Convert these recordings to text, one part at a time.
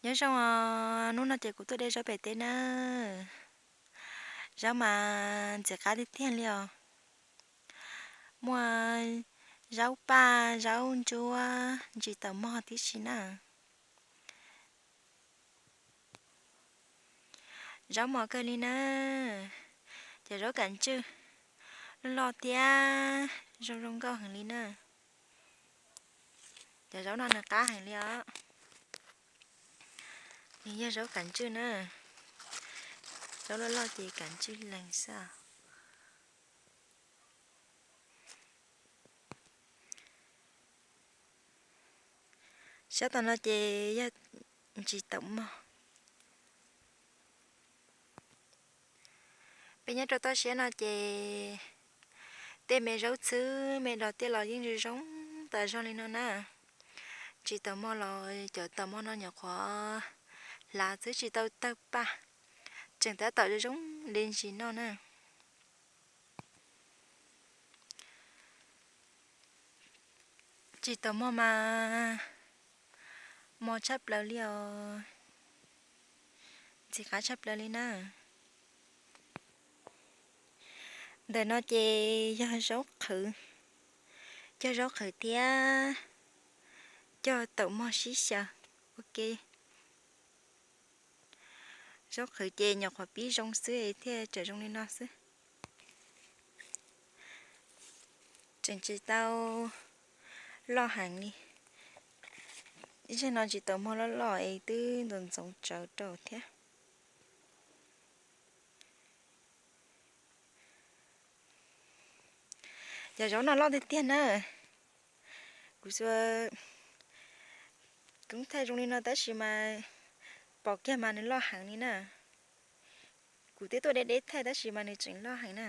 Nyob zoo os, hnub no ces kuv tuaj de zaub pem teb na. Zaub mas ntxim qab tiag tiag li os. Muaj zaub paj, zaub ntsuab, ntsis taum mog tib si na. Zaub mos kawg li na. Cov zaub kam ntswj loj loj thiab zoo zoo nkauj heev li na. Cov zaub no nws qab heev li os. Nws yog zaub kam ntswj na. Zaub loj loj ces kam ntswj lees xwb. Sab tom no ces yog ntsis taum mog. Peb nyob rau toj siab no ces tej me zaub txhwb me dos tiaj los yeej zoo zoo tas zog li no na. Ntsis taum mog los cov taum mog no nyuam qhuav hlav txhwb tsis tau tawg paj, tseem tab tom zoo zoo de ntsis noj na. Ntsis taum mog mas mos tshaj plaws li os. Ntxim qab tshaj plaws li na. Ntawm no ces yog zaub qhwv, cog zaub qhwv thiab cog taum mog sib xyaw ua ke. Zaub qhwv ces nyuam qhuav pib zoo xwb thiaj tseem zoo li no xwb. Tseem tsis tau loj heev li. Zaum no ntsis taum mog loj loj es twb ntxoov ntxoov tsawv rau thiab. Cov zaub no loj tiag tiag na. Kuv xua koob thaij zoo li no tab sis mas pom kiag mas nws loj heev li na. Kuv twb tuaj deb deb thaij tab sis mas nws tseem loj heev na.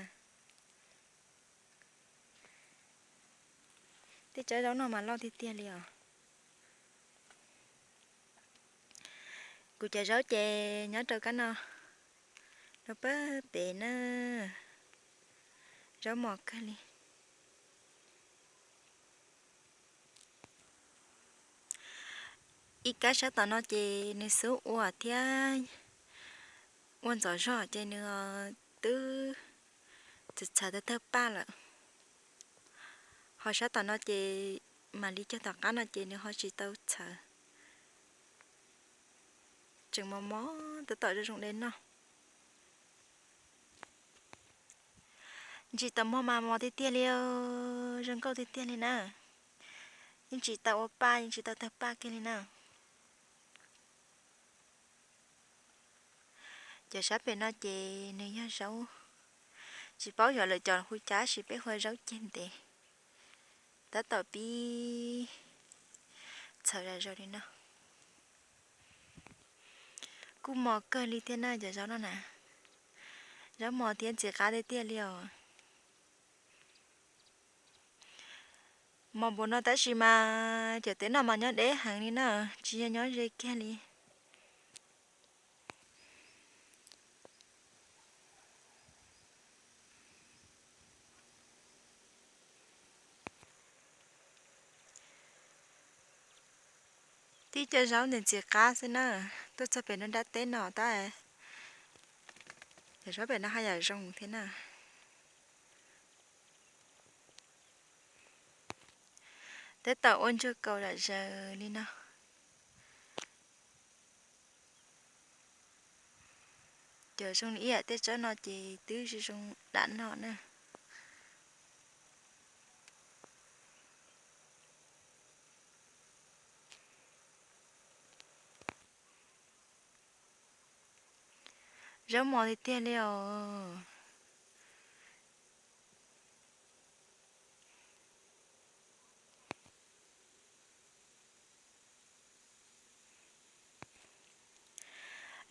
Tej tsob zaub no mas loj tiag tiag li os. Kuv cov zaub ces nyob rau kab no, rau pab pem na. Zaub mos kawg li. Ib kab sab tom no ces nws xub ua thiab ua ntxov zog ces nws twb txhawv txhawv tawg tawg paj lawm. Ho sab tom no ces mam li cog tom qab no ces nws ho tsis tau txhawv, tseem mos mos tab tom zoo zoo de noj. Ntsis taum mog mas mos tiag tiag li, zoo nkauj tiag tiag li na. Yeej tsis tau ua paj, yeej tsis tau tawg paj kiag li na. Cov sab pem no ces nws yog zaub, tsis paub xyov lawv cov hu cas sis peb hu ua zaub ceg ntev, tab tom pib txhawv zom zaws li no. Kuj mos kawg li thiab na cov zaub no na. Zaub mos thiab ntxim qab tiag tiag li os. Mos npaum no tab sis mas cov teb no mas nyob deb heev li na, tsis yog nyob ze kiag li. Tib co zaub ntxim ntxim qab xwb na, tuaj txog pem no nrab teb no tab, cov zaub pem no haj yam zoo thiab na. Tab tom ua ntsuag kaus zom zaws li no. Cov zoo li ib yam tej tsob no ces twb zoo zoo dam no na. Zaub mos tiag tiag li os.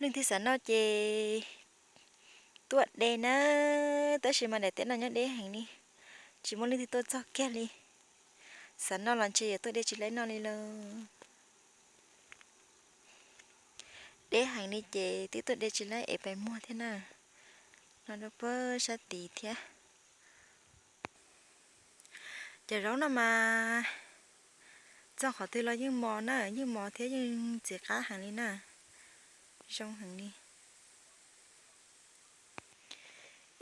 Leej twg xav noj ces tuaj de na, tab sis mas daim teb no nyob deb heev li, tsis muaj leej twg tuaj txog kiag li. Xav noj los ntshe yuav tuaj de tsis laib noj li lawm. Deb heev li ces twb tuaj de tsis laib es pais muag thiab na. No rau puag sab tid thiab. Cov zaub no mas txog qhov twg los yeej mos na, yeej mos thiab yeej ntxim qab heev li na. Zoo heev li.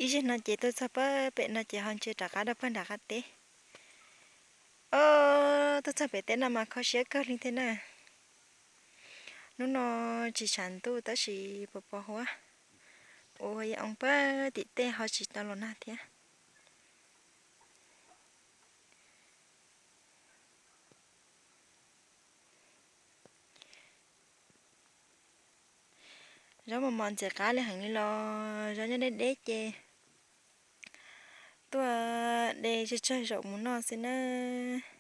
Ib zeg no ces tuaj txog pem no ces ho ntsia rov qab rau pag nram qab teb. O, tuaj txog pem teb no mas kho siab kawg li thiab na. Hnub no tsis tshav ntuj tab sis pos pos huab. Ua yog oo pag tim tej ho tsis tau los nag thiab. Zaub mos mos ntxim qab li heev li los zaub nyob deb deb ces tuaj de tsawg tsawg zaum mus noj xwb nawb.